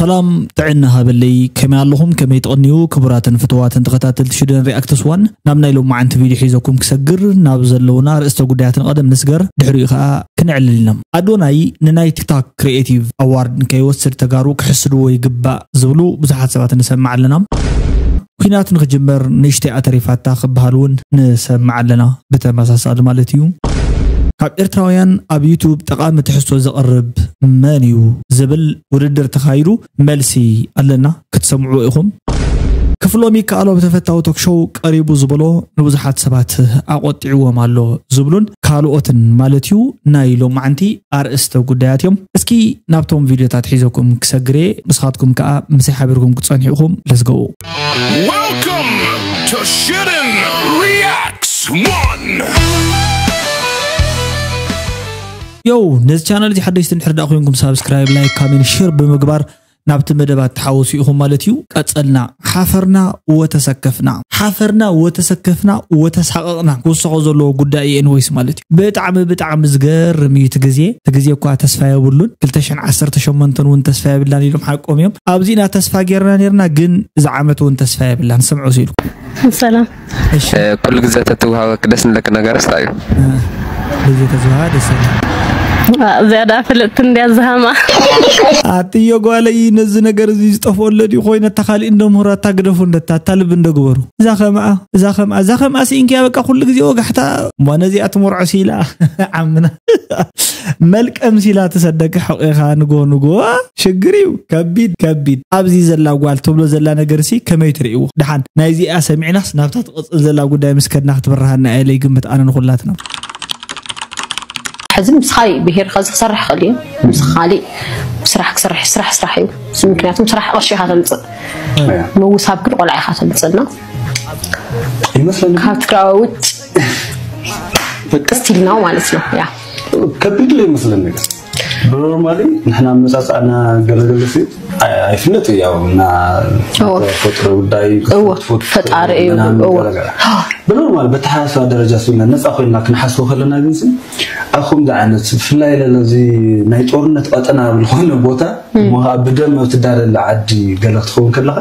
ሰላም ጥዕና ሃበለይ፣ ከመይ ኣለኹም? ከመይ ትቕንዩ? ክቡራትን ፍትዋትን ተኸታተልቲ ሽደን ሪኣክትስ ዋን፣ ናብ ናይ ሎማዓንቲ ቪድዮ ሒዘኩም ክሰግር ናብ ዘለውና ርእስተ ጉዳያት ንቐደም ንስገር፣ ድሕሪኡ ከኣ ክንዕልል ኢና። ኣዶናይ ንናይ ቲክቶክ ክሪኤቲቭ ኣዋርድ ንከይወስድ ተጋሩ ክሕስድዎ ይግባእ ዝብሉ ብዙሓት ሰባት ንሰምዕ ኣለና። ኲናት ንክጅመር ንእሽተይ ኣተሪፋታ ክበሃል እውን ንሰምዕ ኣለና። ብተመሳሳሊ ማለት እዩ። ካብ ኤርትራውያን ኣብ ዩቱብ ጠቓሚ ትሕዝቶ ዘቕርብ መን እዩ ዝብል ውድድር ተኻይዱ፣ መልሲ ኣለና፣ ክትሰምዑ ኢኹም። ክፍሎም ይከኣሎ ብተፈታዊ ቶክ ሾው ቀሪቡ ዝበሎ ንብዙሓት ሰባት ኣቖጢዕዎም ኣሎ ዝብሉን ካልኦትን ማለት እዩ ናይ ሎማዓንቲ ኣርእስተ ጉዳያት እዮም። እስኪ ናብቶም ቪድዮታት ሒዘኩም ክሰግሬ፣ ንስኻትኩም ከኣ ምሳይ ሓቢርኩም ክትጸንሑ ኢኹም። Let's go። Welcome to Shitten Reacts One። ዮ፣ ነዚ ቻነል እዚ ሓደሽቲ እንድሕር ደኣ ኮይንኩም ሳብስክራይብ፣ ላይክ፣ ካሜንት፣ ሼር ብምግባር ናብቲ መደባት ተሓወሱ ኢኹም ማለት እዩ። ቀጸልና። ሓፈርና ወተሰከፍና። ሓፈርና ወተሰከፍና ወተሳቐቕና ክውሰኾ ዘለዎ ጉዳይ እዩ ኤንወይስ ማለት እዩ። ብጣዕሚ ብጣዕሚ ዝገርም እዩ እቲ ግዜ። እቲ ግዜ እኳ ተስፋ የብሉን። ክልተ ሽሕን ዓሰርተ ሸሞንተን እውን ተስፋ የብላን ኢሎም ሓቆም እዮም። ኣብዚና ተስፋ ጌርና ኔርና፣ ግን እዚ ዓመት እውን ተስፋ የብላን። ስምዑ ሲሉ። ሰላም። እሺ። እ፣ ኩሉ ግዜ ተትውሃበኪ ደስ ንለኪ ነገር እስታ እዩ። እ፣ ግዜ ተዝውሃባ ደስ ይብል። አ፣ ዝያዳ ፍልጥቲ እንድያ ዝሃማ። ኣትዮ ጓለይ፣ ነዚ ነገር እዚ ዝጠፍኦ ኣሎ ድዩ? ኮይነ፣ እታ ካሊእ እንዶ ምህሮ፣ እታ ግደፉ፣ እንደታ፣ እታ ልቢ እንዶ ግበሩ። እዛ ከምኣ፣ እዛ ከምኣ፣ እዛ ከምኣ ስኢንክያ፣ በቃ ኩሉ ግዜ ወጋሕታ። እሞ ነዚኣ ትመርዖ ሲላ ዓምና። መልቀም ሲላ ትሰደኪ ሕቂኻ ንጎ ንጎ። ሽግር እዩ። ከቢድ፣ ከቢድ። ኣብዚ ዘላ ጓል ትብሎ ዘላ ነገር ሲ ከመይ ትርእይዎ? ደሓን ናይዚኣ ሰሚዕናስ ናብታ ትቕጽል ዘላ ጉዳይ ምስ ከድና ክትብርሃና እየ ኢለ ይግምት ኣነ ንኹላትና። ሕዚ ምስ ካሊእ ብሄር ኸዚ ክሰርሕ ይኽእል እዩ። ምስ ካሊእ ስራሕ ክሰርሕ፣ ስራሕ፣ ስራሕ እዩ። ምክንያቱም ስራሕ ቅርሺ ኢኻ ተምፅእ። ምውሳብ ግን ቆልዓ ኢኻ ተምፅእና። ይመስለኒ። ካብ ትግራዋይ ውጭ በቃ። ስቲል ነው ማለት ነው። ያ። ከቢድ ለ ይመስለኒ። ብኖርማሊ ንሕና ኣመጻጽኣና ገለገለ ሲ ኣይ-፣ ኣይፍለጥ እዩ። ያው እና እዎ። ተፈጥሮ ጉዳይ እዎ። ክፉት ፈጣሪ እዩ። ምናምን እዎ። ገለገለ። ብኖርማል በተሓሳስባ ደረጃ ስኢልና ነፃ ኮይና ክንሓስቦ ከለና ግን ሲ ኣብ ከምዚ ዓይነት ብፍላይ ለለዚ ናይ ጦርነት ቀጠና ኣብ ዝኾነ ቦታ እሞ ከዓ ብደም ኣብ ትዳለለ ዓዲ ገለ ክትኸውን ከለኻ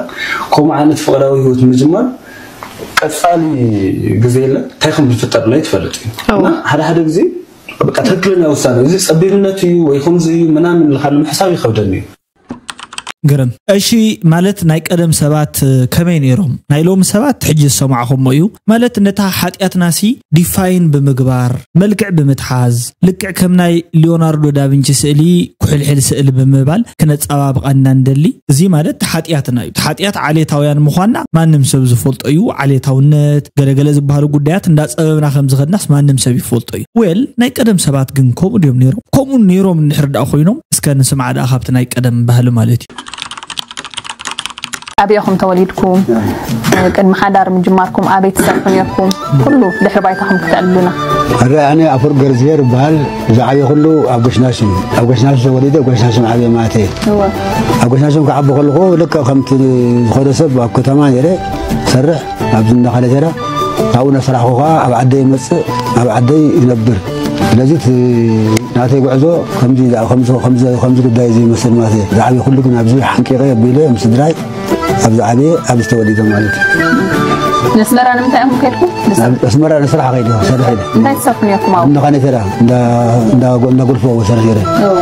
ከምኡ ዓይነት ፍቕራዊ ህይወት ምጅማር ቀፃሊ ግዜ የለን። እንታይ ከም ዝፍጠር ላይ ትፈልጥ እዩ። እዎ። እና ሓደ ሓደ ግዜ በቃ ትክክለኛ ውሳነ እዚ ጸቢብነት እዩ ወይ ከምዚ እዩ ምናምን ኢልካ ንምሕሳብ ይኸብደኒ እዩ። ግርም። እሺ፣ ማለት ናይ ቀደም ሰባት፣ እ፣ ከመይ ነይሮም? ናይ ሎሚ ሰባት ሕጂ ዝሰማዕኹሞ እዩ። ማለት ነታ ሓጢኣትናሲ ዲፋይን ብምግባር፣ መልክዕ ብምትሓዝ፣ ልክዕ ከም ናይ ሊዮናርዶ ዳቪንቺ ስእሊ ኩሕልሕል ስእሊ ብምባል ክነጸባብቓ እንዳንደሊ። እዚ ማለት ሓጢኣትና እዩ። ሓጢኣት ዓሌታውያን ምዃንና ማንም ሰብ ዝፈልጦ እዩ። ዓሌታውነት፣ ገለገለ ዝበሃሉ ጉዳያት እንዳጸበብና ከም ዝኸድናስ ማንም ሰብ ይፈልጦ እዩ። ዌል፣ ናይ ቀደም ሰባት ግን ከምኡ ድዮም ነይሮም? ከምኡ ነይሮም እንድሕር ደኣ ኮይኖም፣ እስከ ንስማዕ ደኣ ካብቲ ናይ ቀደም ባህሊ ማለት እዩ። ኣበይ ኢኹም ተወሊድኩም? ቅድሚ ሓዳር ምጅማርኩም ኣበይ ትሰርሑ ነርኩም? ኩሉ ድሕሪ ባይታኹም ክትዕልሉና። ኣረ፣ ኣነ ኣፈወርቅ ገርዝሄር እበሃል። ዝዓበኹሉ ኣብ ጎሽናሽም፣ ኣብ ጎሽናሽም ተወሊደ፣ ጎሽናሽም ዓብየ ማለት እየ። እወ። ኣብ ጎሽናሽም ክዓቢ ከለኹ ልክዕ ከምቲ ዝኾነ ሰብ ኣብ ከተማ ነይረ ሰርሕ፣ ኣብዚ እንዳ ካሌቴራ። ካብኡ እናሰራሕኩ ከዓ ኣብ ዓደይ ይመፅእ፣ ኣብ ዓደይ ይነብር። ስለዚ እቲ ናተይ ጉዕዞ ከምዚ፣ ከምዚ፣ ከምዚ፣ ከምዚ ጉዳይ እዚ ይመስል ማለት እየ። ዝዓበኹሉ ግን ኣብዚ ሓንቂቐ ኣቢለ ምስ ስድራይ ኣብዚ ዓብየ፣ ኣብዚ ተወሊደ ማለት እዩ። ነስመራ ንምንታይ ኢኹም ከድኩም? ንስ- ናብ ኣስመራ ንስራሕ ከይደ፣ ክሰርሕ ኢለ። እንታይ ትሰርሑ ነርኩም ኣብኡ? እንዳ ካኔቴራ፣ እንዳ፣ እንዳ ጎ-፣ እንዳ ጎልፎ ክሰርሕ ነይረ። እዎ።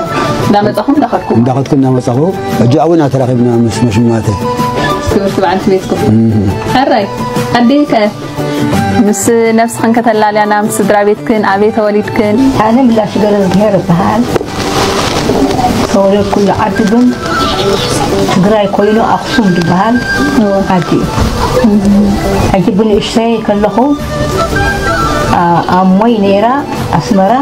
እንዳመጻኹም እንዳኸድኩም? እንዳኸድኩ እንዳመጻኹ፣ ሕጂ ኣብኡ ኢና ተራኺብና ምስ መሽማተ። ክብርቲ በዓልቲ ቤትኩም። እም። ሕራይ፣ ኣደይ ከ? ምስ ነብስኽን ከተላልያና፣ ምስ ስድራ ቤትክን፣ ኣበይ ተወሊድክን? ኣነ ምላሽ ገረዝግሄር እበሃል። ተወለድኩሉ ዓዲ ግን ትግራይ ኮይኑ ኣኽሱም ዝበሃል ዓዲ እዩ። ሕጂ ብንእሽተይ ከለኹ፣ ኣ-፣ ኣሞይ ነይራ ኣስመራ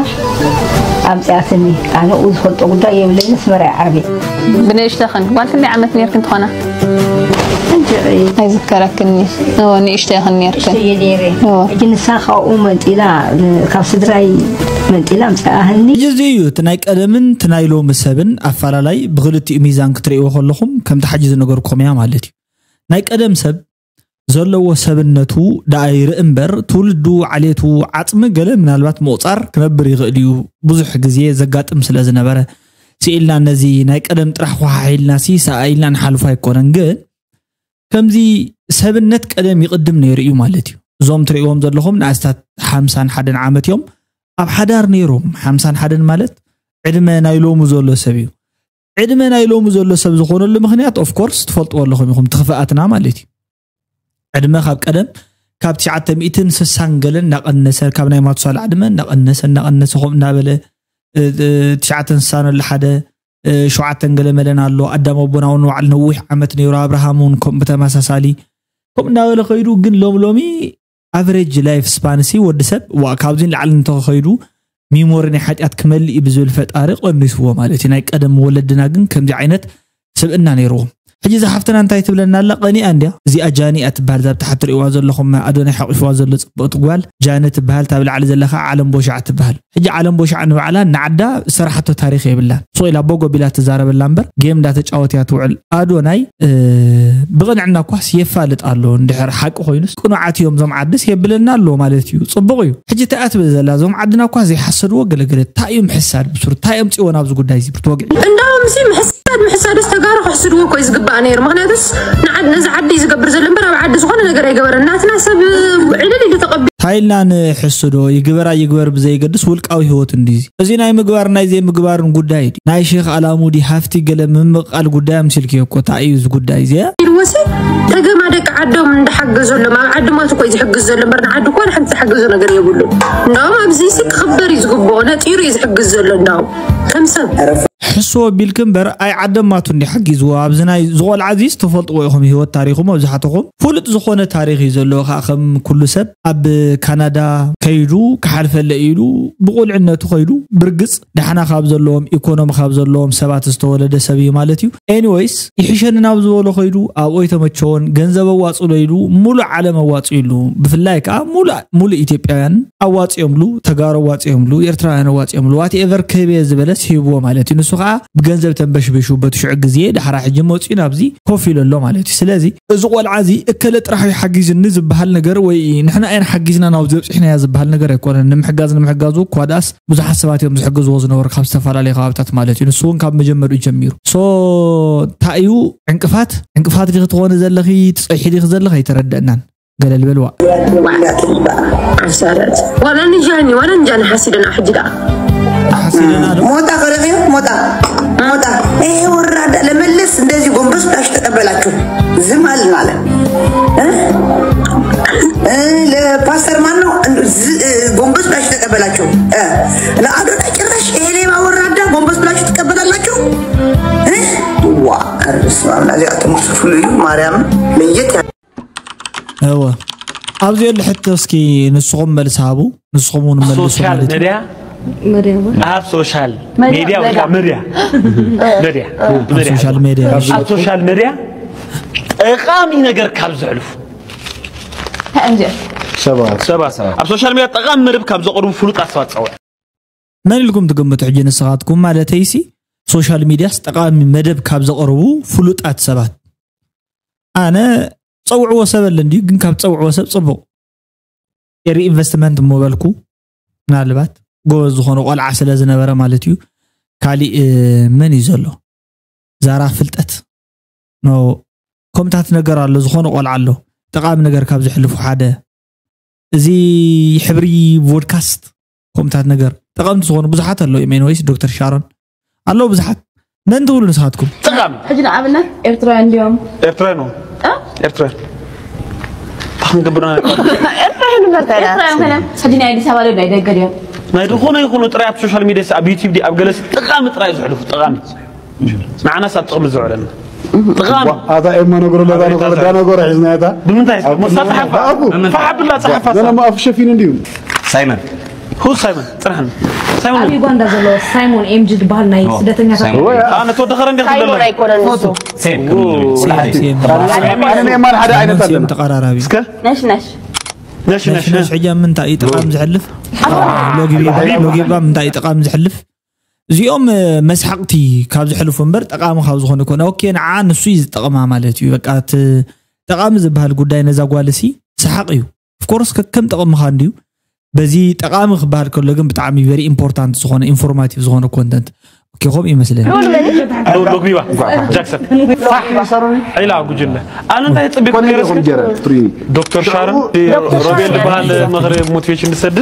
ኣምፅኣትኒ። ኣነ ኡ ዝፈልጦ ጉዳይ የብለይን፣ ኣስመራ እየ ዓብየ። ብንእሽተኽን፣ ጓል ክንደይ ዓመት ነይርክን ትኾና? እንድዒ። ኣይዝከረክን እየ። እወ፣ ንእሽተይ ኢኽን ነይርክን። ንእሽተይ እየ ነይረ። እወ። ሕጂ ንሳ ካብኡ መንጢላ፣ ን-፣ ካብ ስድራይ መንጢላ ኣምፅኣህኒ። ሕጂ እዚ እዩ እቲ ናይ ቀደምን እቲ ናይ ሎሚ ሰብን ኣፈላላይ ብኽልቲኡ ሚዛን ክትርእይዎ ከለኹም ከምቲ ሓጂ ዝነገርኩም እያ ማለት እዩ። ናይ ቀደም ሰብ ዘለዎ ሰብነቱ ደኣ ይርኢ እምበር ትውልዱ፣ ዓሌቱ፣ ዓፅሚ ገለ ምናልባት ምቑፃር ክነብር ይኽእል እዩ። ብዙሕ ግዜ ዘጋጥም ስለ ዝነበረ ስኢልና ነዚ ናይ ቀደም ጥራሕ ኳሓሕ ኢልና ሲ ሰኣ ኢልና ንሓልፎ ኣይኮነን። ግን ከምዚ ሰብነት ቀደም ይቕድም ነይሩ እዩ ማለት እዩ። እዞም ትርእይዎም ዘለኹም ንኣስታት ሓምሳን ሓደን ዓመት እዮም ኣብ ሓዳር ነይሮም። ሓምሳን ሓደን ማለት ዕድመ ናይ ሎሙ ዘሎ ሰብ እዩ። ዕድመ ናይ ሎሙ ዘሎ ሰብ ዝኾነሉ ምኽንያት ኦፍኮርስ ትፈልጥዎ ኣለኹም ኢኹም፣ ትኽፍኣትና ማለት እዩ። ዕድመ ካብ ቀደም ካብ ትሽዓተ ሚእትን ስሳን ገለ እናቐነሰ፣ ካብ ናይ ማቱሳላ ዕድመ እናቐነሰ እናቐነሰ ከምኡ እናበለ ትሽዓተ ስሳን ኣሎ ሓደ ሸውዓተን ገለ መለን ኣሎ። ኣዳም ኣቦና እውን ባዕሉ ነዊሕ ዓመት ነይሩ፣ ኣብርሃም እውን ከምኡ ብተመሳሳሊ ከምኡ እናበለ ከይዱ። ግን ሎም ሎሚ ኣቨሬጅ ላይፍ ስፓንሲ ወዲ ሰብ ዋ ካብዚ ንላዕሊ እንተኸይዱ ሚሞሪ ናይ ሓጢኣት ክመልእ እዩ ብዝብል ፈጣሪ ቀኒስዎ ማለት እዩ። ናይ ቀደም ወለድና ግን ከምዚ ዓይነት ስብእና ነይርዎም። ሕጂ እዛ ሓፍትና እንታይ ትብለና ኣላ? ቀኒኣ እንድያ እዚኣ ጃኒ እያ ትበሃል። እዛ ብታሕቲ ትርእይዋ ዘለኹም ኣዶናይ ሓቂፍዋ ዘሎ ጽብቕቲ ጓል ጃኒ ትበሃል። እታ ብላዕሊ ዘላ ከዓ ዓለም ቦሻዕ ትበሃል። ሕጂ ዓለም ቦሻዕ ንባዕላ ንዓዳ ዝሰራሓቶ ታሪኽ የብላን። ሱቕ ኢላ ቦጎ ቢላ ትዛረበላ እምበር ጌም እንዳተጫወት እያ ትውዕል። ኣዶናይ ብቕንዕና እኳስ የፋልጥ ኣሎ። እንድሕር ሓቂ ኮይኑስ ቅኑዓት እዮም እዞም ዓድስ የብለና ኣሎ ማለት እዩ። ጽቡቕ እዩ። ሕጂ እንታይ እያ ትብል ዘላ? እዞም ዓድና እኳ ዘይሓሰድዎ ገለገለ እንታይ እዩ ምሕሳድ ብሱር እንታይ ኣምፅዎ ናብዚ ጉዳይ እዚ ብርትወግዒ? እንዳውም ሲ ምሕሳድ ምሕሳድስ ተጋሩ ክሕስድዎ እኮ እዩ ዝግባእ ነይሩ። ምክንያቱስ ንዓድ ነዚ ዓዲ እዩ ዝገብር ዘሎ እምበር ኣብ ዓዲ ዝኾነ ነገር ኣይገበረን። ናትና ሰብ ዕልል ኢሉ ተቐቢሉ። እንታይ ኢልና ንሕስዶ? ይግበራ ይግበር ብዘይገድስ ውልቃዊ ህይወት እንዲዚ እዚ ናይ ምግባር ናይ ዘይምግባርን ጉዳይ ድዩ? ናይ ሼክ ኣላሙዲ ሃፍቲ ገለ ምምቕቓል ጉዳይ ኣምሲልክዮ እኮ እንታይ እዩ እዚ ጉዳይ እዚኣ? ኢልዎ ሲ ተገማ ደቂ ዓዶም እንዳሓገዘሎም ኣብ ዓዲ ማቱ እኮ እዩ ዝሕግዝ ዘሎ እምበር ንዓዲ እኮ ሓንቲ ዝሓገዞ ነገር የብሉን። እንዳውም ኣብዚ ሲ ክኽበር እዩ ዝግብኦ ነጢሩ እዩ ዝሕግዝ ዘሎ እንዳውም ከም ሰብ ሕስዎ ኣቢልኪ እምበር ኣይ ዓደማቱ እንዲ ሓጊዝዎ ኣብዚ ናይ ዝቆልዓ እዚስ ትፈልጥዎ ኢኹም ህይወት ታሪኹ መብዛሕትኹም ፍሉጥ ዝኾነ ታሪኽ እዩ ዘለዎ ከዓ ከም ኩሉ ሰብ ኣብ ካናዳ ከይዱ ክሓልፈለ ኢሉ ብቁልዕነቱ ከይዱ ብርግፅ ዳሕና ካብ ዘለዎም ኢኮኖሚ ካብ ዘለዎም ሰባት ዝተወለደ ሰብ እዩ ማለት እዩ። ኤኒወይስ ይሕሸኒ ናብ ዝበሎ ከይዱ ኣብኡ ኣይተመቸዎን ገንዘብ ኣዋፅሎ ኢሉ ሙሉእ ዓለም ኣዋፅእሉ ብፍላይ ከዓ ሙሉእ ሙሉእ ኢትዮጵያውያን ኣዋፂኦምሉ ተጋሩ ኣዋፂኦምሉ ኤርትራውያን ኣዋፂኦምሉ ዋትኤቨር ክህብ እየ ዝበለስ ሂብዎ ማለት እዩ። ንሱ ከዓ ብገንዘብ ተንበሽቢሹ በቲ ሽዑ ግዜ ዳሕራ ሕጂ መፂኡ ናብዚ ኮፍ ኢሉ ኣሎ ማለት እዩ። ስለዚ እዚ ቆልዓ እዚ እከለ ጥራሕ እዩ ሓጊዙኒ ዝበሃል ነገር ወይ ንሕና እየን ሓጊዝና ናብዚ በፂሕናያ ዝበሃል ነገር ኣይኮነን። ንምሕጋዝ ንምሕጋዙ እኳ ደኣስ ብዙሓት ሰባት እዮም ዝሕግዝዎ ዝነበሩ ካብ ዝተፈላለዩ ከባብታት ማለት እዩ። ንሱ እውን ካብ መጀመሪኡ ጀሚሩ ሶ እንታይ እዩ ዕንቅፋት ዕንቅፋት ዲኺ ትኾኒ ዘለኺ ትፀይሒ ዲኺ ዘለኺ ኣይተረደእናን። ገለል በልዋ። ዓሳለት ዋላ ንጃኒ ዋላ ንጃኒ ሓሲደና ሕጂ ደኣ ሓሲደና ዶ ሞጣ ከረኺ ሞጣ ሞጣ ይሄ ወራዳ ለመለስ እንደዚህ ጎንበስ ብላችሁ ተቀበላችሁ ዝም አልን አለ እ? እ፣ ለፓስተር ማን ነው እ፣ ዝ- እ፣ ጎንበስ ብላችሁ ተቀበላችሁ እ፣ ለአዶናይ ጭራሽ ይሄ ሌባ ወራዳ ጎንበስ ብላችሁ ትቀበላላችሁ እ? ዋ ኧረ በስመ አብ እዚኣ ትምህርቱ ፍሉይ እዩ ማርያም ለየት ያለ እወ ኣብዚ የለ ሕቶ እስኪ ንስኹም መልሲ ሃቡ ንስኹም እውን መልሱ ሶሻል ማለት እዩ። ሜድያ መደብ ኣብ ሶሻል መድያ፣ ሜድያ መድያ። ወይከዓ መድያ መድያ ኣብ ሶሻል ሜድያ ኣብ ሶሻል ሜድያ ጠቃሚ ነገር ካብ ዘሕልፉ እንታይ እዮም እዚኦም? ሰባት ሰባት ኣብ ሶሻል ሜድያ ጠቃሚ መደብ ካብ ዘቅርቡ ፍሉጣት ሰባት ፀውዕ መን ኢልኩም ትግምቱ ሕጂ ንስኻትኩም ማለተይሲ ሶሻል ሚድያስ ጠቃሚ መደብ ካብ ዘቕርቡ ፍሉጣት ሰባት ኣነ ፀውዕዎ ሰብ ኣለ እንድዩ ግን ካብ ፀውዕዎ ሰብ ፅቡቕ ኤሪ ኢንቨስትመንት እሞ በልኩ ምናልባት ጎበዝ ዝኾነ ቆልዓ ስለ ዝነበረ ማለት እዩ ካሊእ መን እዩ ዘሎ ዛራ ፍልጠት ኖ ከምታት ነገር ኣሎ ዝኾነ ቆልዓ ኣሎ ጠቃሚ ነገር ካብ ዝሕልፉ ሓደ እዚ ሕብሪ ቮድካስት ከምታት ነገር ጠቀምቲ ዝኾኑ ብዙሓት ኣለዉ እዮም ኤኒወይስ ዶክተር ሻሮን ኣለዉ ብዙሓት መን ትብሉ ንስኻትኩም ጠቃሚ ሕጂ ንኣብነት ኤርትራውያን እንዲዮም ኤርትራውያን ነው ኤርትራውያን ታክን ግብርና ኤርትራውያን ከነ ሕጂ ናይ ኣዲስ ኣበባ ዶ ናይ ደገ ድዮም ናይ ዝኾነ ይኹኑ ጥራይ ኣብ ሶሻል ሚዲያ ኣብ ዩቲብ ኣብ ገለሲ ጠቃሚ ጥራይ ዝሕልፉ ጠቃሚ ንዓናስ ኣብ ጥቕሚ ዝውዕለና ጥቓሚ ኣታ ኤማ ነግሮ ለታ ነግሮ ዳ ነግሮ ሒዝና ያታ ብምንታይ ሞሳ ጸሓፋ ኣቡ ፈሓብላ ጸሓፋ ነና ማፍ ሸፊን እንዲዩ ሳይመን ሁ ሳይመን ጥራሕን ሳይመን ኣብ ዩጋንዳ ዘሎ ሳይሞን ኤምጂ ዝበሃል ናይ ስደተኛታት ኣነ ተወደኸረ እንዲያ ሳይሞን ዘለና ኣይኮነን ንሱ ሴም ኣነ ኤማ ሓደ ዓይነት ኣለና ተቀራራቢ እስከ ነሽ ነሽ ነሽ ነሽ ነሽ ሕጂ ኣብ ምንታይ እዩ ጠቃሚ ዝሕልፍ ሎጊባ ምንታይ እዩ ጠቃሚ ዝሕልፍ እዚኦም መስሓቅቲ ካብ ዝሕልፉ እምበር ጠቃሚ ካብ ዝኾነ ኮነ ኦኬ ንዓ ንሱ እዩ ዝጠቅማ ማለት እዩ በቃ ጠቃሚ ዝበሃል ጉዳይ ነዛ ጓልሲ ሰሓቅ እዩ ኦፍኮርስ ከከም ጠቅምኻ እንድዩ በዚ ጠቃሚ ክበሃል ከሎ ግን ብጣዕሚ very important ዝኾነ informative ዝኾነ content ኪኾም ይመስለኒ። ሎግቢባ ጃክሰን ዒላ ጉጅለ ኣነ እንታይ ጽቢት ነይረ ዶክተር ሻረን ሮቤል ዝበሃል ምኽሪ ሞቲቬሽን ዝሰድድ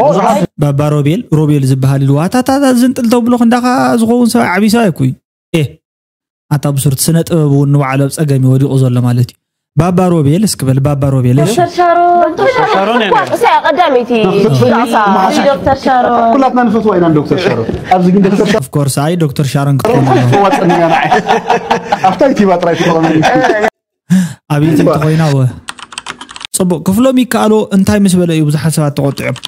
ባባ ሮቤል ሮቤል ዝበሃል ኢሉ ዋታታታ ዝንጥል ተብሎ ክንዳኻ ዝኸውን ሰብ ዓብዪ ሰብ ኣይኩይ። ኤ ኣታ ብሱርቲ ስነ ጥበብ እውን ንባዕሉ ኣብ ጸገም እዩ ወዲቑ ዘሎ ማለት እዩ። ባባ ሮቤል እስኪ በል ባባ ሮቤል እሺ። ዶክተር ሻሮን ሻሮን እያ ነይራ። እሳ ቀዳመይቲ ጣዕሳ ዶክተር ሻሮን ኩላትና ንፈትዋ ኢና ዶክተር ሻሮን። ኣብዚ ግን ዶክተር Of course ኣይ ዶክተር ሻሮን ክትኮን ኣለዋ። ሸዋፅንያ ንዓይ ኣብታ ዩቲባ ጥራይ ትጠቐመኒ። ኣብ ዩቲብ ተኾይና ወ ጽቡቅ ክፍሎም ይከኣሎ እንታይ ምስ በለ እዩ ብዙሓት ሰባት ተቆጢዖም።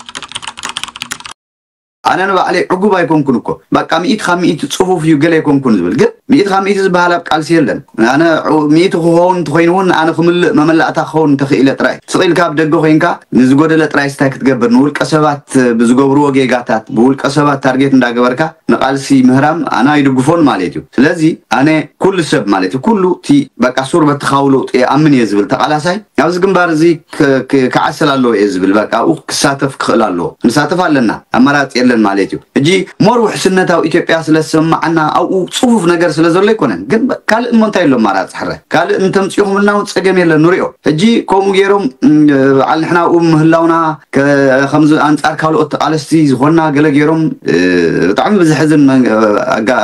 ኣነ ንባዕለይ ዕጉብ ኣይኮንኩን እኮ በቃ ሚእቲ ካብ ሚእቲ ፅፉፍ እዩ ገለ ኣይኮንኩን ዝብል ግን ሚእቲ ካብ ሚእቲ ዝበሃል ኣብ ቃልሲ የለን። ኣነ ሚእቲ ክኸውን እንተኮይኑ እውን ኣነ ክምልእ መመላእታ ክኸውን እንተኽኢለ ጥራይ ስቕ ኢልካ ኣብ ደገ ኮይንካ ንዝጎደለ ጥራይ ስታይ ክትገብር ንውልቀ ሰባት ብዝገብርዎ ጌጋታት ብውልቀ ሰባት ታርጌት እንዳገበርካ ንቃልሲ ምህራም ኣነ ኣይድግፎን ማለት እዩ። ስለዚ ኣነ ኩሉ ሰብ ማለት እዩ ኩሉ እቲ በቃ ሱር በቲ ካውሎ ይኣምን እየ ዝብል ተቃላሳይ ኣብዚ ግንባር እዚ ክዓስል ኣለዎ እየ ዝብል በቃ ኣብኡ ክሳተፍ ክኽእል ኣለዎ። ክንሳተፍ ኣለና ኣማራፂ የለን ማለት እዩ። ሕጂ ሞር ውሕስነት ኣብ ኢትዮጵያ ስለ ዝሰማዓና ኣብኡ ፅፉፍ ነገር ስለ ዘሎ ኣይኮነን ግን ካልእ እሞ እንታይ ኣሎ ኣማራፂ ሕረ ካልእ እንተምፅኡ ክምልና እውን ፀገም የለን ንሪኦ። ሕጂ ከምኡ ገይሮም በዓል ንሕና ኣብኡ ምህላውና ከምዚ ኣንፃር ካልኦት ተቃለስቲ ዝኾንና ገለ ገይሮም ብጣዕሚ ብዝሕዝን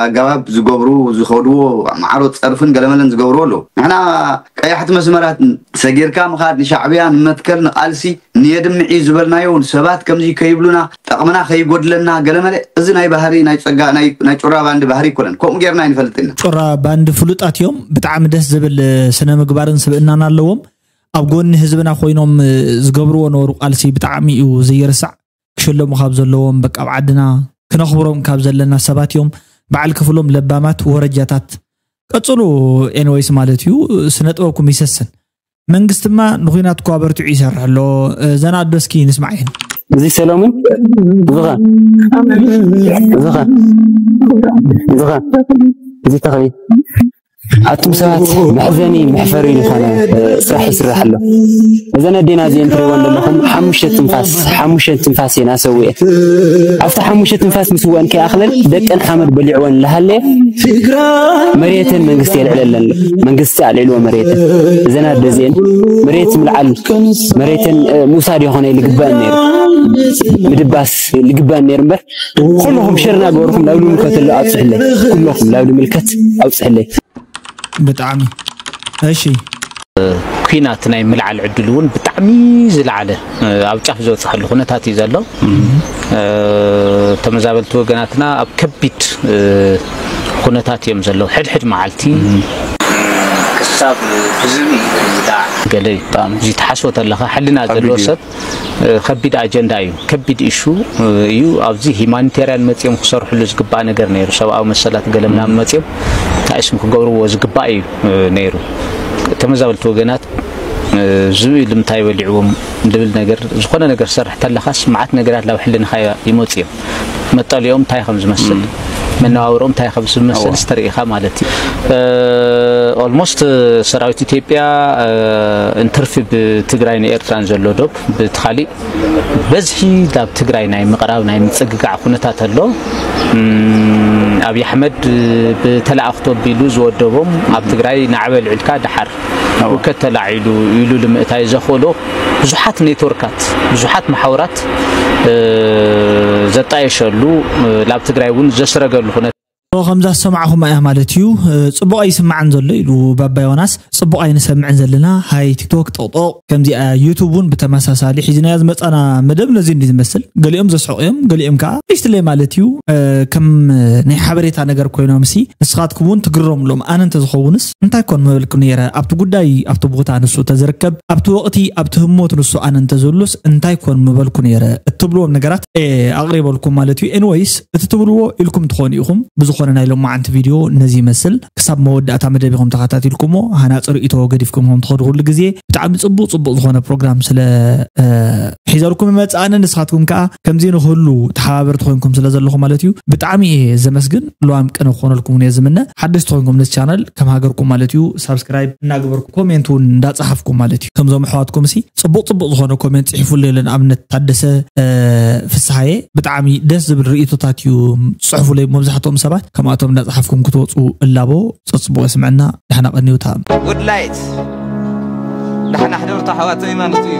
ኣጋባብ ዝገብሩ ዝኸድዎ ማዕሮ ፀርፍን ገለመለን ዝገብርዎ ኣለዉ። ንሕና ቀያሕቲ መስመራት ሰጊርካ ምኻድ ንሻዕብያ ንመትከል ንቃልሲ ንየድምዒ ዝበልናዮ ሰባት ከምዚ ከይብሉና ጠቕምና ከይጎድለና ገለመለ እዚ ናይ ባህሪ ናይ ፀጋ ናይ ጩራ ባንዲ ባህሪ ይኮነን። ከምኡ ጌርና ኣይንፈልጥ ኢና። ጩራ ባንዲ ፍሉጣት እዮም። ብጣዕሚ ደስ ዝብል ስነ ምግባርን ስብእናን ኣለዎም። ኣብ ጎኒ ህዝብና ኮይኖም ዝገብርዎ ነበሩ ቃልሲ ብጣዕሚ እዩ ዘይርሳዕ። ክሽለሙ ካብ ዘለዎም በቃ ኣብ ዓድና ክነኽብሮም ካብ ዘለና ሰባት እዮም። በዓል ክፍሎም ለባማት ወረጃታት ቀጽሉ። ኤንወይስ ማለት እዩ ስነ ጥበብኩም ይሰስን። መንግስቲ ድማ ንኹናት እኳ በርቲዑ ይሰርሕ ኣሎ። ዘና ኣዶ እስኪ ንስማዕ ይህን። እዚ ሰሎሙን ዝኸ ዝኸ ዝኸ እዚ ተኽሊ ኣቱም ሰባት መሕዘኒ መሕፈሪ ዝኾነ ስራሕ ይስራሕ ኣሎ። እዘን ኣዴና እዚአን ትሪእወን ዘለኹም ሓሙሽተ ትንፋስ ሓሙሽተ ትንፋስ እየን ኣሰዊአን። ኣብቲ ሓሙሽተ ትንፋስ ምስወን ከይኣኽለን ደቀን ሓመድ በሊዕወን እናሃለየ መሬተን መንግስቲ የልዕለለን ኣሎ። መንግስቲ ኣልዒልዎ መሬተን። እዘን ኣደ እዚአን መሬት ምልዓል መሬተን ምውሳድ ይኾነ ልግበአን ነይሩ። ምድባስ ልግበአን ነይሩ እምበር ኩልኹም ሸር እናገበርኩም ላብ ልምልከት ኣሎ ኣብፅሕለይ። ኩልኹም ላብ ልምልከት ኣብፅሕለይ። ብጣዕሚ እሺ። ኲናት ናይ ምልዓል ዕድሉ እውን ብጣዕሚ ዝለዓለ ኣብ ጫፍ ዝበፅሐሉ ኩነታት እዩ ዘሎ። ተመዛበልቲ ወገናትና ኣብ ከቢድ ኩነታት እዮም ዘለዉ። ሕድሕድ መዓልቲ ክሳብ ህዝቢ ይውዳዕ ገለ እዩ። እዚ ትሓስቦ ተለኻ ሕልና ዘለዎ ሰብ ከቢድ ኣጀንዳ እዩ፣ ከቢድ ኢሹ እዩ። ኣብዚ ሂማኒቴርያን መፅኦም ክሰርሕሉ ዝግባእ ነገር ነይሩ። ሰብኣዊ መሰላት ገለ ምናምን መፅኦም እንታይ ስም ክገብርዎ ዝግባእ እዩ ነይሩ። ተመዛበልቲ ወገናት ዝብኢ ልምታይ በሊዕዎም ዝብል ነገር ዝኾነ ነገር ሰርሕ ተለኻስ መዓት ነገራት ላብ ሕልንኻ ይመፁ እዮም። መጠሊኦም እንታይ ከም ዝመስል መነባብሮም እንታይ ከም ዝመስል ዝተርእኻ ማለት እዩ። ኦልሞስት ሰራዊት ኢትዮጵያ እንትርፊ ብትግራይ ንኤርትራን ዘሎ ዶብ ብቲ ካሊእ በዝሒ ናብ ትግራይ ናይ ምቕራብ ናይ ምፅግጋዕ ኩነታት ኣሎ። ኣብይ ኣሕመድ ብተለኣኽቶ ኣቢሉ ዝወደቦም ኣብ ትግራይ ናዕበ ልዕልካ ደሓር ውከት ተላዒሉ ኢሉ ልምእታይ ዘኽእሎ ብዙሓት ኔትወርካት ብዙሓት መሓውራት ዘጣየሸሉ ናብ ትግራይ እውን ዘስረገሉ ኩነታት ከምዛ ዝሰማዕኹማ እያ ማለት እዩ። ጽቡቕ ኣይስማዕን ዘሎ ኢሉ ባባ ዮናስ። ጽቡቕ ኣይንሰምዕን ዘለና። ሃይ ቲክቶክ ጠቕጠቕ። ከምዚኣ ዩቱብ እውን ብተመሳሳሊ ሒዝናያ ዝመጻና መደብ ነዚ እንዲ ዝመስል። ገሊኦም ዘስሕቑ እዮም፣ ገሊኦም ከዓ ሊስትለይ ማለት እዩ። ከም ናይ ሓበሬታ ነገር ኮይኖም ሲ ንስኻትኩም እውን ትግረምሎም። ኣነ እንተዝኸውንስ እንታይ ኮን ምበልኩ ነይረ ኣብቲ ጉዳይ ኣብቲ ቦታ ንሱ ተዝርከብ ኣብቲ ወቕቲ ኣብቲ ህሞት ንሱ ኣነ እንተዝህሉስ እንታይ ኮን ምበልኩ ነይረ እትብልዎም ነገራት ኣቕሪበልኩም ማለት እዩ። ኤንወይስ እቲ ትብልዎ ኢልኩም ትኾኑ ኢኹም። ብዝኾነ ናይ ሎማዓንቲ ቪድዮ ነዚ ይመስል። ክሳብ መወዳእታ መደብ ኢኹም ተኸታቲልኩሞ ሃናፂ ርእቶ ገዲፍኩም ኢኹም ትኸዱ ኩሉ ግዜ። ብጣዕሚ ፅቡቕ ፅቡቕ ዝኾነ ፕሮግራም ስለ ሒዘልኩም መፅኣነ ንስኻትኩም ከዓ ከምዚ ንክህሉ ተሓባበርቲ ኮይንኩም ስለ ዘለኹም ማለት እዩ። ብጣዕሚ እየ ዘመስግን። ልዋም ቅነ ክኾነልኩም እውን እየ ዝምነ። ሓደሽቲ ኮይንኩም ነዚ ቻነል ከም ሃገርኩም ማለት እዩ ሳብስክራይብ እናገበርኩም ኮሜንት እውን እንዳፀሓፍኩም ማለት እዩ። ከምዞም ኣሕዋትኩም ሲ ፅቡቕ ፅቡቕ ዝኾነ ኮሜንት ፅሒፉለይ ኣሎ። ንኣብነት ታደሰ ፍስሓየ ብጣዕሚ ደስ ዝብል ርእይቶታት እዩ ፅሑፉለይ መብዛሕትኦም ሰባት። ከምኣቶም እናፀሓፍኩም ክትወፁ እላቦ። ፀፅቡቕ የስምዐና። ደሕና ቀንዩታ። ጉድ ላይት ደሕና ሕደርቱ ኣሕዋተይ ማለት እዩ።